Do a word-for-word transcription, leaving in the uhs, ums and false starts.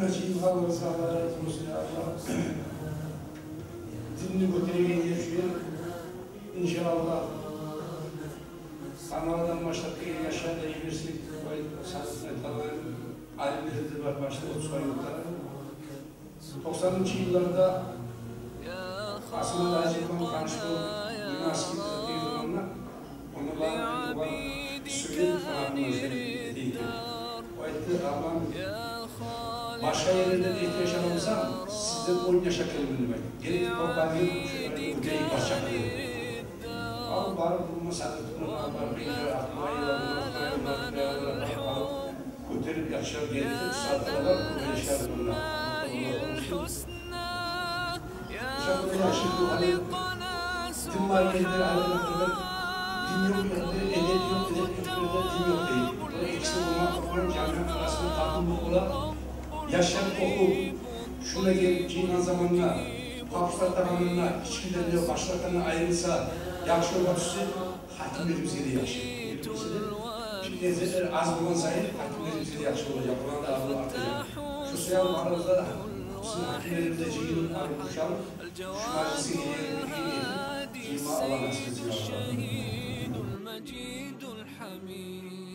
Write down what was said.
Жыйылгъанлардан Аллагь рази болсун, я Аллагь. Динни гётереген ер шу ер, иншааллагь. Аналардан башлап гелген яшлар да йиберсек деп айтып, сагъып айтгъанлар, алимлер де бар, башда отуз къайнатар. Токъсанынчы йылларда Асман гьажи булан таныш болуп, юнасиб этеген заманда, ону булан, ону булан сёйлеп, гьакъында сёйлеп этейик деп. О айтды: «Абам, башгъа ерлерде эрте яшагъан болсам, сизден он яш гелемен», — деп айтды. «Гелип токътагъыз, шу ерге гётерейик, башгъа ерге». Алып барып, бу масакъны тутмагъа барып, инде акъмайла, гётерип яхшылап гелтирип, сатып алып, бу яшлар мунда. Шакъы яхшы бу гьали. Дин бар ерде, гьали, дин ёкъ ерде, эдеп ёкъ, эдеп ёкъ ерде дин ёкъ дей. Бу экиси болмакъ булан жамият арасында татывлукъ бола. Яшлар охуп, шуна гелип жыйылгъан заманда, папуслар тагъамында, ичкилерде, башлардан айрылса, яхшы ёлгъа тюшсе, гьакимлерибизге де яхшы. Билмейсиз, питнелер аз болгъан сайын гьакимлерибизге де яхшы болажакъ. Олар да аз болуп артажакъ. Шо саялы барыбыз да бизин гьакимлерибиз де жыйылып, барып душалып, шу мажлисге гелгенибизге жыйылма Аллагь насип этсин, я Аллагь.